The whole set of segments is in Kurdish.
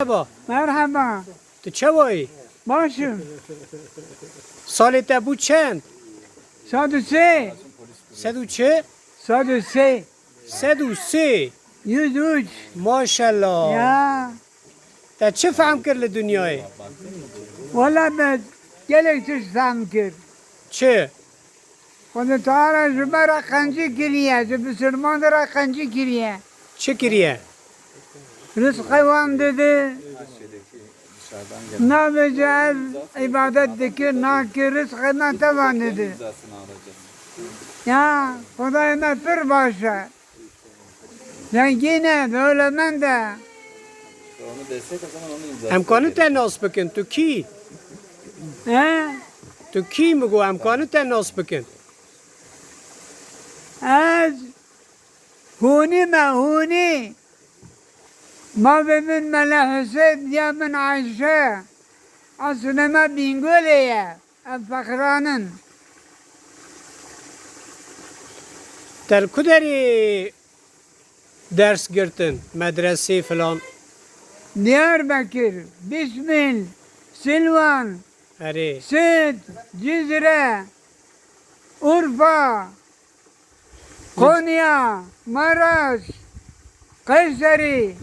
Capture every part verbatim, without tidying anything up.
Merheba. Merheba. Tu çawa yî? Baş im. Salê te bû çend? Sed û sê. Sed û çi? Sed û sê. Sed û sê. Yüz üç. Maşallah. Ya. Te çi fehm kir li dinyayê? Wela me gelek tişt fehm kir. Çi? Xwedê Teala ji me re qencî kiriye, ji bisilman re qencî kiriye. Çi kiriye? Rizqê wan didi. Nabêje ez îbadet dikir, nakir, rizqê me teva didi. Ya, Xwedayê me pir baş e. Zengîn e, dewlemend e. Em kanin te nas bikin, tu kî? He? Tu kî, min got, em kanin te nas bikin? Ez hûnî me, hûnî. Bavê min Mele Husên, diya min Ayşe. Eslê me Bîngolê ye. Em feqîran in. Te li ku derê ders girtin, medresê filan? Diyarbekir, Bîsmîl, Silvan, Erê. Sêd, Cizre, Urfa, Konya, Maraş, Qeyserî,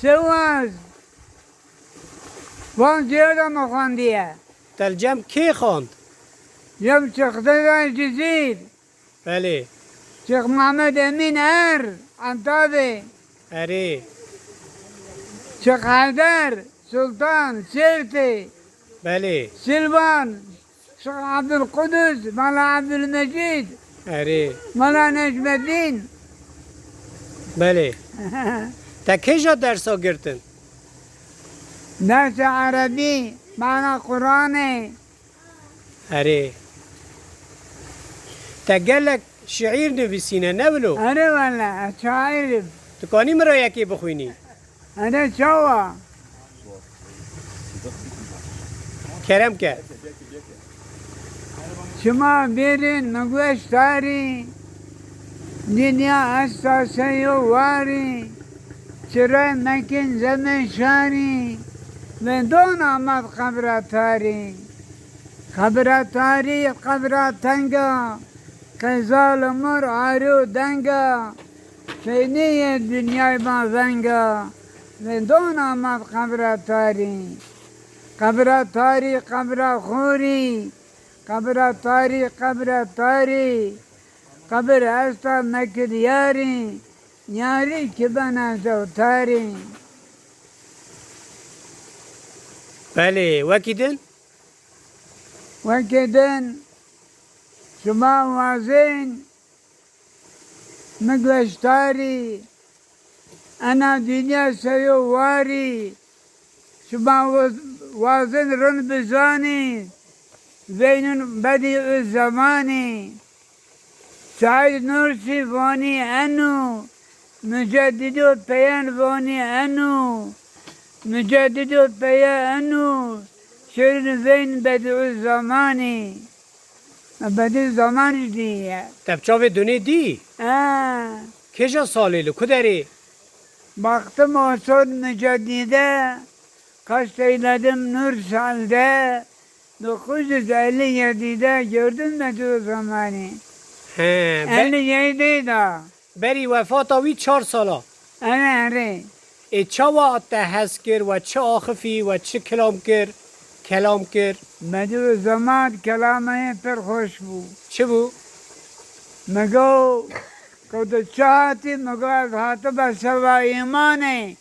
Sewaz, van cihê de me xwendiye. Te li cem kê xwend? Cem Şêx Xizêrê Cizîr. Belê. Şêx Mehmed Emîn Er, Entabê. Erê. Şêx Heyder, Sultan, Sêrtê. Belê. Silvan, Şêx Ebdulqudus, Mela Ebdulmecîd, Erê. Mela Necmeddîn. Belê. Te kêja dersa girtin? Dersa erebî, mana Quranê. Erê. Te gelek şiîr nivîsîne, ne wilo? Erê wele, ez şaîr im. Tu kanî min re yekê bixwînî? Ene çawa? Kerem ke. Çima bêrên mi gueştarî, dinya esta seyo warî, çire mekin zemê şarî, ve don amat qebra tarî. Qebra tarî, qebra tenga, qey zalim û arî û denga, Seyniyê dinyay ma venga, ve don amat qebra tarî. Qebra tarî, qebra xorî, qebra tarî, qebra tarî. Qebir esta mekir yarî, yarî ki bena zewtarî. Belê, wekî din? Wekî din, şima wazên, Mi gueştarî, ena dinya seyo warî, şima waz-, wazin rind bizanî, veynun bedî û zemanî. Seîd Nursî vanî eno, mucedîdo peyan vanî eno, mucedîdo peya eno, şêrin veyn bedî û zemanî. Me bedî zaman jî dîye. Te bi çavê dunê dî? Ha. Kêja salê li ku derê? Baxtim Oson Mücedide, kaş eyledim nur selde, dokuz yüz elli yedide gördüm bedî o zamanî. He, be- Elli yedi da. Berî wefata wî çar sala. Erê, erê. Ê çawa te hez kir, we çi axifî, we çi kilam kir, kelam kir? Bedî û zeman kelamê pir xweş bû. Çi bû? Mi got, ku tu çi hatî, mi got, ez hatime seba îmanê.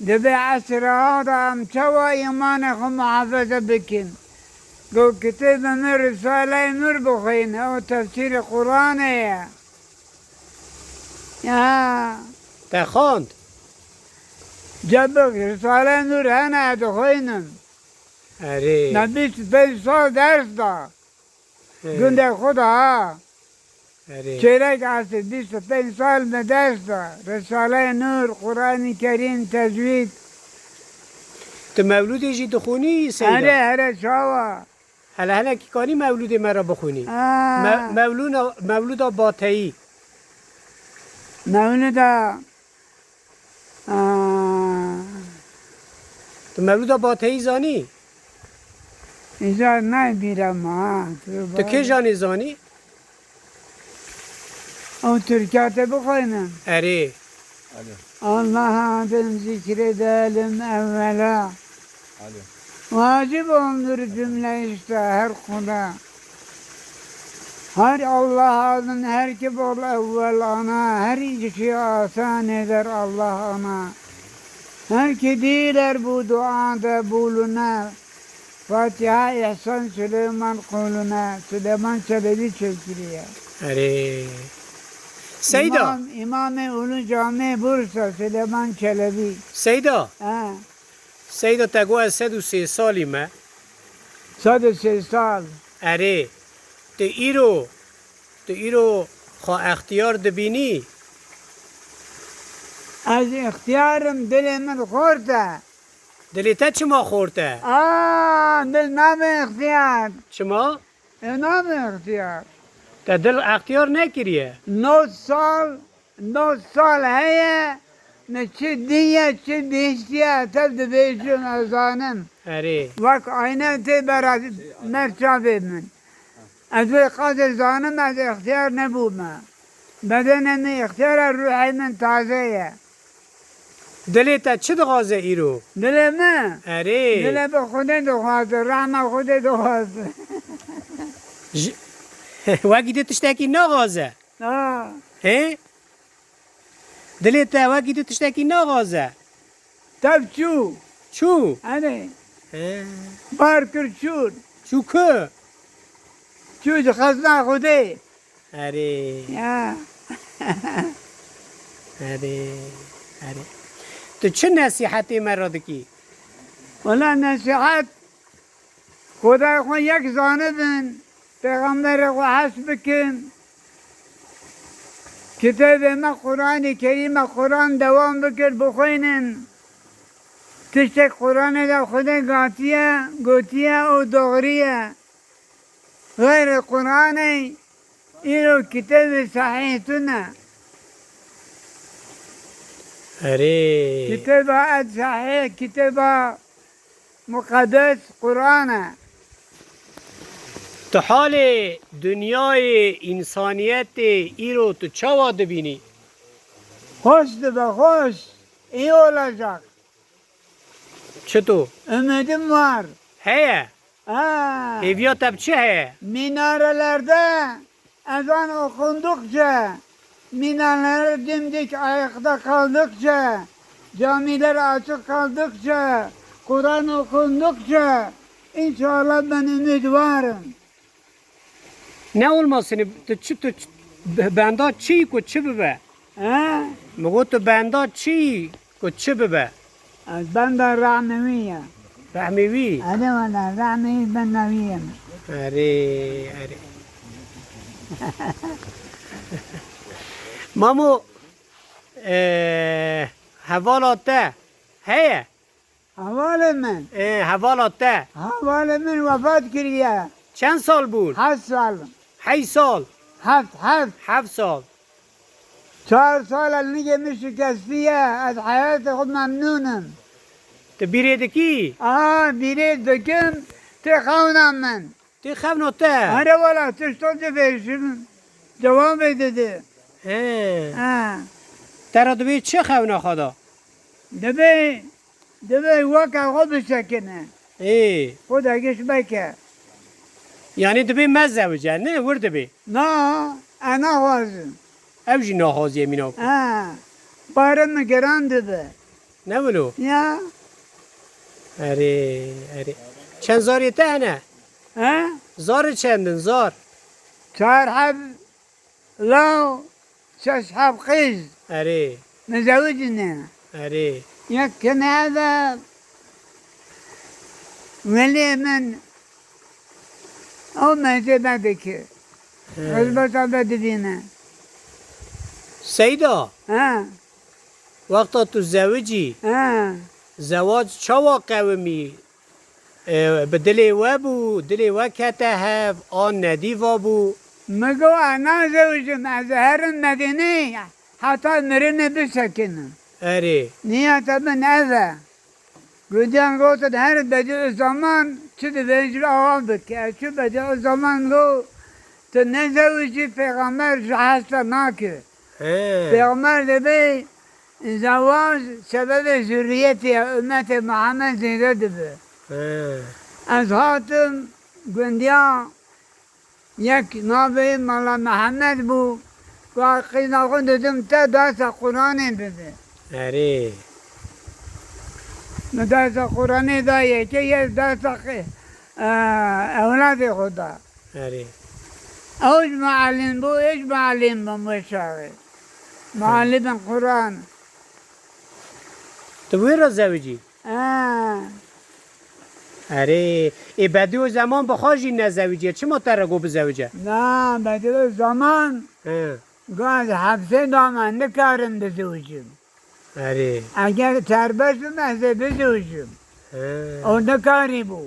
Dibê esra da em çawa îmanê xwe muhafaza bikin? Got, kitêbê min Risaleyê Nur bixwîne, ew tefsîrê Quranê ye. Ya. Te xwend? Cebik, Risale Nur hene, ez dixwînim. Erê. Me bîst û pênc sal ders da. He. Gundê xwe de ha. Erê. Çêlek asê bîst û pênc sal me ders da. Risale Nur, Quranî Kerîm, tecwîd. Tu mewlûdê jî dixwînî Seyda? Erê, erê, çawa? Hele hinekî kanî mewlûdê me re bixwînî? Ha. Me-, mewlûna-, mewlûda Bateyî. Mewlûda, aa, Tu Mewlûda Bateyî zanî? Îcar nayê bîra me, ha. Tu kê janî zanî? Ew Tirkiya te bixwînin. Erê. Alo. Allah adın zikredelim evvela. Alo. Vacip oldur cümle işte her kula. Her Allah adın her ki bol evvel ana, her işi asan eder Allah ana. Her ki diler bu duada buluna, Fatiha İhsan Süleyman kuluna, Süleyman Çelebi çekiliyor. Erê. Seyda. İmam, İmam-ı Ulu Cami Bursa, Süleyman Çelebi. Seyda. Ha. Seyda, te got ez sed û sê salî me. Sed û sê sal. Erê. Tu îro, tu îro xwe extiyar dibînî? Ez extiyarim, dilê min xort e. Dilê te çima xort e? Aa, dil nabe extiyar. Çima? E, nabe extiyar. Te dil extiyar nekiriye? Nod sal, nod sal heye, min çi diye, çi bihîstiye, tev dibêjim, ez zanim. Erê. Wek ayne tê bera merçavê min. Ez wê qadê zanim, ez extiyar nebûme. Bedenê min extiyar e, ruhê min taze ye. Dilê te çi dixwaze îro? Dilê min? Erê. Dilê bi Xwedê dixwaze, rehma Xwedê dixwaze. Ji-, wekî tu tiştekî naxwaze? Ha. Hê? Dilê te wekî tu tiştekî naxwaze? Tev çû. Çû? Erê. He. Bar kir çûr. Çû ku? Çû di xezna Xwedê. Erê. Ya. Erê, erê. Tu çi nesîhetê me re dikî? Wela nesîhet, Xwedayê xwe yek zanibin, Pêxemberê xwe hes bikin, kitêbê me Quranê Kerîm e, Quran dewam bikir bixwînin. Tiştek Quranê de Xwedê gatiye, gotiye û doğrî ye. Xeyrê Quranê îro kitêbê sehîh tune. Erê. Kitêba ed sehîh, kitêba muqedes Quran e. Tu halê dinyayê, însaniyetê îro tu çawa dibînî? Hoş dibe, hoş. İyi olacak. Çito? Ümidim var. Heye? Ha. Hêviya te bi çi heye? Minarelerde ezan okundukça, minareler dimdik ayakta kaldıkça, camiler açık kaldıkça, Kur'an okundukça, inşallah ben ümit varım. Ne olmasını, tu çi, tu çi, be-, benda çi ku çi bibe? He? Mi got tu benda çi ku çi bibe? Ez benda Rahmewî ye. Rahmewî? Erê wele, Rahmewî benda wî ye. Erê, erê. Mamo, e, hevala te heye? Hevalê min. Ê, hevala te. Hevalê min wefat kiriye. Çend sal bûn? Heft sal. Hey sal. Heft, heft. Heft sal. Çar sal e nigê min şikestiye. Ez heyatê xwe memnûn im. Tu bîrê dikî? Aha, bîrê dikim. Tê xewna min. Tê xewna te? Here wela, tişto dibêjim. Cewabê dide. He. Ha. Te re dibê çi xewna xwe da? Dibê, dibê weke xwe bisekine. Ê. Xwe de giş beke. Yani dibê me zewice, ne? Wir dibê. Na, e naxwazim. Ew jî naxwaziye mîna ku. Ha. Pare min giran dibe. Ne wilo? Ya. Erê, erê. Çend zarê te hene? He? Zarê çendin, zar? Çar heb law, şeş heb qîz. Erê. Mizewicî ne? Erê. Yek kene ev e, welê min, ew mezê me dike. He. Xizmeta me dibîne. Seyda. He. Wexta tu zewicî, he, zewac çawa qewimî? E, bi dilê we bû, dilê we kete hev, an nedî va bû? Mi got, ez nazewicim, ez herim Medînê, heta mirinê bisekinim. Erê. Niyeta min ev e. Gundiyan gotin, her Bediüzzaman çi dibêjin awa bike. Çi Bediüzzaman got, tu nezewicî, pêxember ji hesta nake. He. Pêxember dibê zewac sebebê zurriyetê ya ummetê Muhammed zêde dibe. He. Ez hatim gundiya Yek navê Mala Mihemed bû, ka qîza xwe didim te dersa Quranê bide. Erê. Min dersa Quranê da yekê, yek dersa qi-, e, ewladê xwe da. Erê. Ew ji muallim bû, ê ji muallim bûm wê çaxê. Muallimên Quran. Tu wê re zewicî? Ha. Erê, ê Bediüzzaman bi xwe jî nezewiciye, çima te re got bizewice? Na, Bediüzzaman He. got, hepsê da me, nikarim bizewicim. Erê. Eger serbest bim, ez ê bizewicim. He. O nikarîbû.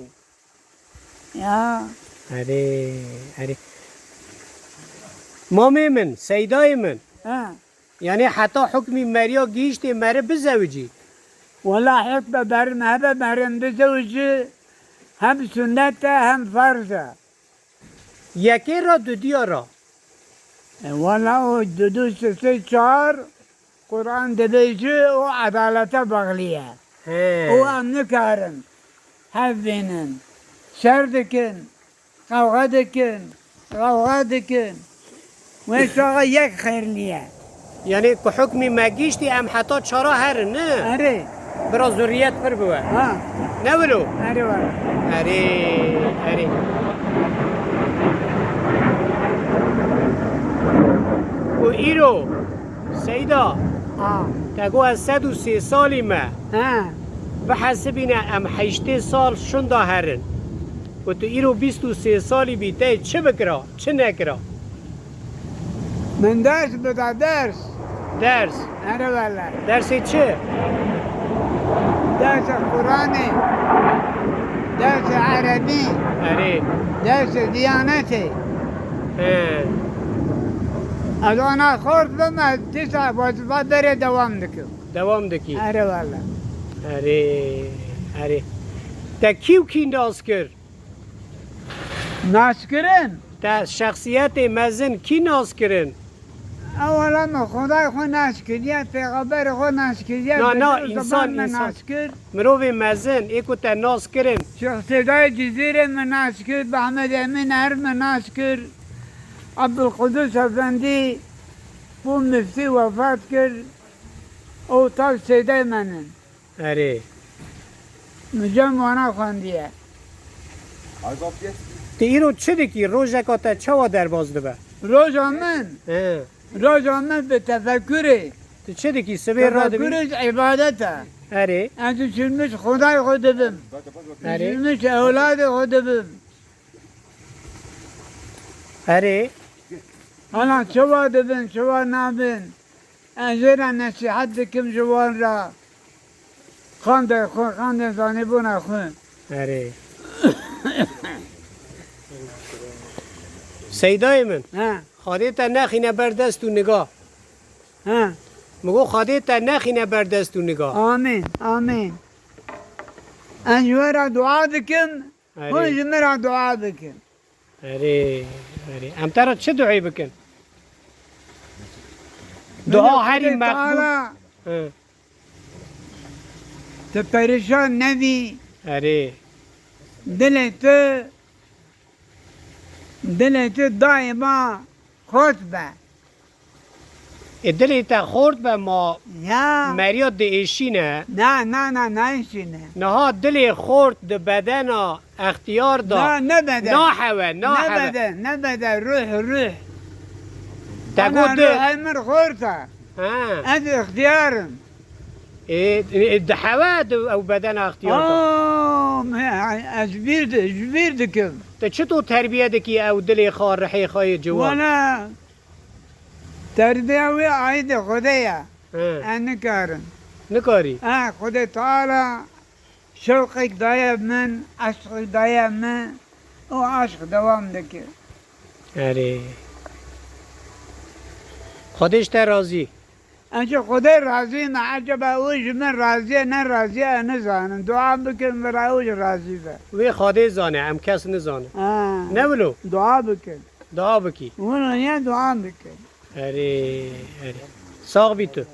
Ya. Erê, erê. Mamê min, Seydayê min. Ha. Yanî heta hukmî meriya gihîştê meri bizewicî? Wela hukme berim hebe merim bizewicî hem sunnet e hem ferz e. Yekê ra dudiya ra? E, wela o dudu sisê çar Quran dibêje o edalete baxlî ye. He. O em nikarin hev bînin. Şer dikin. Qewxe dikin, qewxe dikin. Wê çaxa yek xêr niye. Yanî ku hukmî me giştî em heta çara herin, ne? Erê. Bira zurriyet pir biwe. Ha. Ne wilo? Erê were. Erê, erê. Ku îro Seyda, Ha. te got ez sed û sê salî me. Ha. Bihesibîne em heştê sal şunda herin. Ku tu îro bîst û sê salî bî, te çi bikira, çi nekira? Min ders bida, ders. Ders? Erê wele. Dersê çi? Dersê Quranê, dersê Erebî, Erê. Dersê Diyanetê. He. Ez ana xort bim, ez dîsa vazifa berê dewam dikim. Dewam dikî? Erê wele. Erê, erê. Te kî û kî nas kir? Nas kirin? Te şexsiyetê mezin kî nas kirin? Ewela min Xwedayê xwe nas kiriye, pêxemberê xwe nas kiriye, Na, na, Bediüzzaman însan, min însan. nas kir. Mirovê mezin, ê ku te nas kirin. Şêx Sêdayê Cizîrê min nas kir, Mehmed Emîn Her min nas kir. Ebdulqudus Efendî bû miftî wefat kir. Ew tav sêdayê min in. Erê. Min cem wana xwendiye. Tu îro çi dikî? Rojeka te çawa derbas dibe? Roja min? He. Roja min bi tefekurê. Tu çi dikî? Sibê radibî? Tefekurê îbadet e. Erê. Ez düşünmüş Xwedayê xwe dibim. Erê. Düşünmüş ewladê xwe dibim. Erê. Ana çawa dibin, çawa nabin? Ez jê re nesîhet dikim ji wan re. Xandê xwe, xandê zanîbûna xwe. Erê. Seydayê min. He. Xwedê te nexîne ber dest û niga. He. Min got Xwedê te nexîne ber dest û niga. Amîn, amîn. Ez ji we re dua dikim. Erê. Hûn ji min re dua bikin. Erê, erê. Em te re çi duayê bikin? Dua Dua herî Xwedê meqbûl. Teala Hı. tu perîşan nebî. Erê. Dilê tu, dilê tu daîma xort be. Ê, dilê te xort be ma Ya. meriya diêşîne. Na, na, na, naêşîne. Niha dilê xort di bedena extiyar da. Na, ne beden. Nahewe, Ne nahewe. beden, ne beden, ruh, ruh. Te Ana got di- ruhê min xort e. Ha. Ez extiyar im. Ê, ê, dihewe di ew bedena extiyar da. Oh, me, ez ji bîr di-, ji bîr dikim. Te çito terbiye dikî ew dilê xwe, rihê xwe yê ciwan? Wala, Terbiya wê aîdê Xwedê ye. He. Ez nikarim. Nikarî? He, Xwedê Teala şewqek daye min, eşqek daye min, û eşq dewam dike. Erê. Xwedê ji te razî. Em ji Xwedê razî ne, eceba ew ji min razî ye, ne razî ye, ez nizanim. Dua bikin, vira ew jî razî be. Wê Xwedê zane, em kes nizane. Ha. Ne wilo? Dua bikin. Dua bikî. Wilo ye, dua bikin. Erê, erê. Sax bî tu.